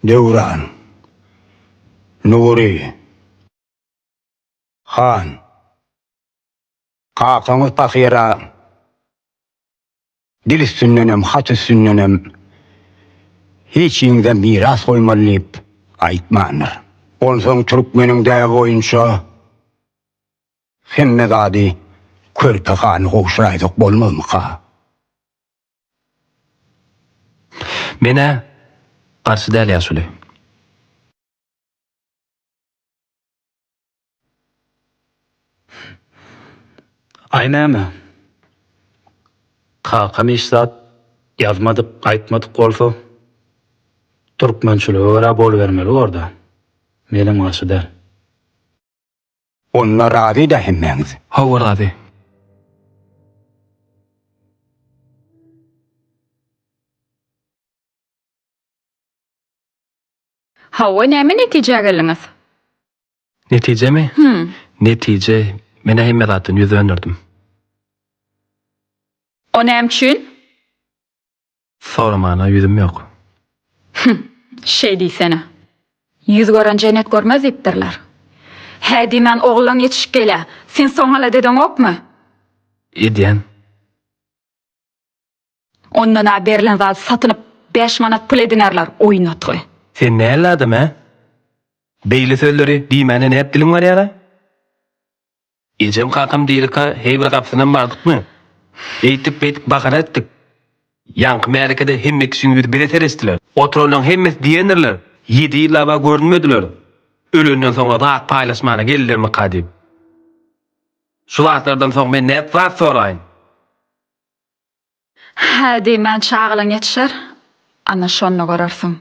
Döwran. Nury. Han. Kakaňyz pahyra dil üstündenem, hat üstündenem hiç ýeňde miras goýmaly diýip aýtmandyr. Onsoň türkmeniň däbi boýunça hemme zady körpe hana gowşuraýsak bolmazmyka? Men-ä garşy däl ýaşuly. Aý näme? Kakam hiç zat ýazmadyk, aýtmadyk bolsa, türkmençilige görä bolubermeli borda. Menem garşy däl. Onda razy-da hemmäňiz? Hawa razy. Hawa, näme netijä geldiňiz? Netijemi? Hüm. Netije, men-ä hemme zatdan ýüz dönderdim. O näme üçin? Soramana ýüzüm ýok. Hüm, şeý diýsene. Ýüz gören jennet görmez diýipdirler. Hä diýmän oglan ýetişip gelýä. Sen soň alada edeňokmy? Edýän. Ondan-a berlen zady satynyp bäş manat pul edinerler, oýnatgy. Sen näl adam, hä? Beýle sözleri diýmäne näp diliň barýar-a? Ejem kakam dirika heý bir gapysynam bardykmy? Eýtdik-beýtdik bahana etdik. Ýaňky märekede hemme kişiň ýüzi bize seretdiler. Oturanlaryň hemmesi diýendirler, Ýedi ýyllab-a görünmediler. Ölenden soňra zat paýlaşmana geldilermika diýip. Şu zatlardan soň men nädip zat soraýyn? Hä diýmän çagalaň ýetişer, ana şonda görersiň.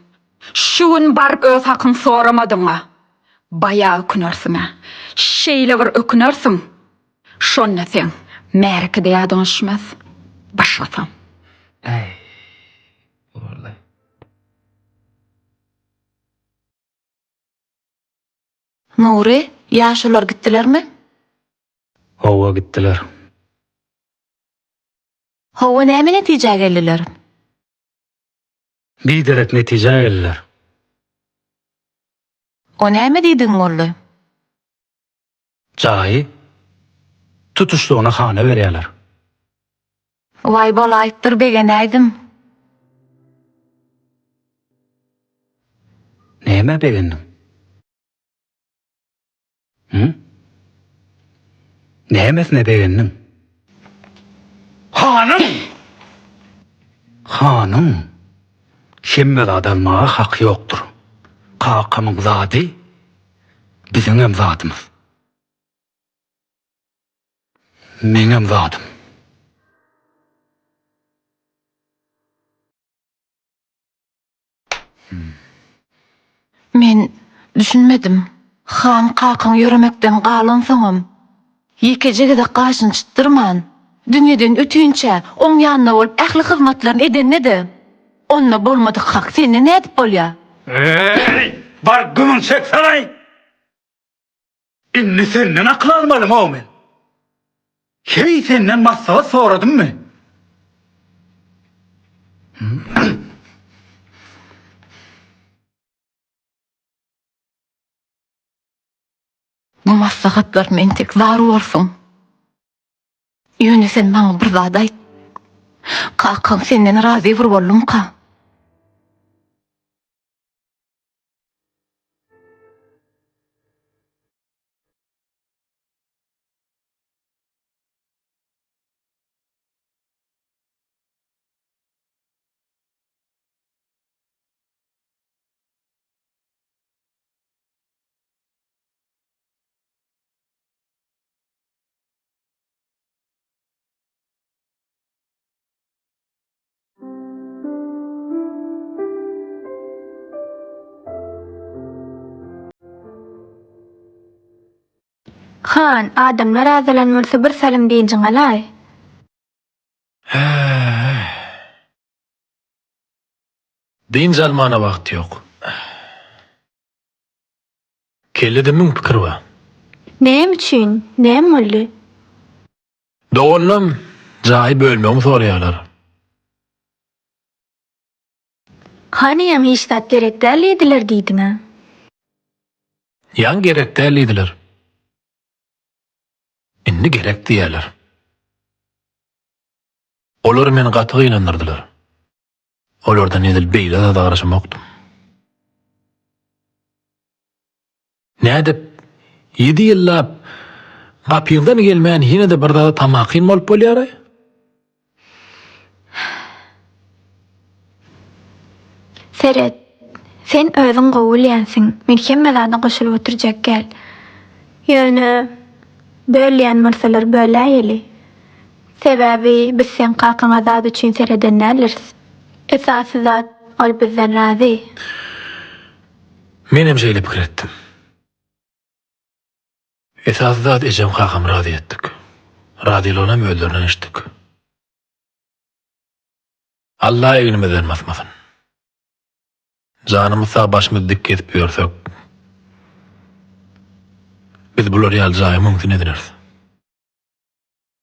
Şu gün baryp öz hakyňy soramadyň-a, baýa ökünersiň-ä. Şeýle bir ökünersiň, şonda seň märeke-de ýadyňa düşmez, başgasam. Äý, borlaý. Nury, ýaşulylar gitdilermi? Hawa, gitdiler. Hawa, näme netijä geldiler? Biderek netijä geldiler. O näme diýdigiň boldy? Jaýy tutuşlygyna hana berýärler. Waý bolaýypdyr begenäýdim. Nämä begendiň? Hü? Nämesine begendiň? Hanyň! Hanyň hemme zady almaga haky ýokdur. Kakamyň zady biziňem zadymyz. Meňem zadym. Men düşünmedim. Han kakaň ýöremekden galansoňam, ýekeje gezek gaşyny çytdyrman, dünýeden ötünçä oň ýanynda bolup ähli hyzmatlaryny edende-de, onda bolmadyk hak sende nädip bolýa? Eý, bar gümüň çeksene! Indi senden akyl almalymy-ow men? Heý, senden maslahat soradymmy? Bu maslahatlaryma entek zar borsuň. Ýöne sen maňa bir zat aýt. Kakaň senden razy bir boldumyka? Han, adamlar azalan bolsa bir salym dynjyňy alaý. Dynç almana wagt ýok. Kellede müň pikir bar. Näme üçin? Näme boldy? Doganlam jaýy bölmegimi soraýarlar. Hanyam hiç zat gerek däl diýdiler diýdiň-ä. Ýaňy gerek däl diýdiler. Indi gerek diýýärler. Olar meni gaty gynandyrdylar. Olardan edil beýle zada garaşamokdym. Nädip ýedi ýyllap gapyňdan gelmän ýene-de bir zada tamakin bolup bolýar-aý? Seret, sen özüň gowy bilýänsiň, men hemme zada goşulyp oturjak däl. Ýöne bölýän bolsalar böläýeli. Sebäbi biz seň kakaňa zat üçin sereden däldiris. Esasy zat ol bizden razy. Menem şeýle pikir etdim. Esasy zat ejem kakamy razy etdik. Razylygynam özlerinden eşitdik. Alla egnimizden basmasyn. Janymyz sag başymyzy dik gezip ýörsek, biz bular ýaly jaýyň müňsüni edineris.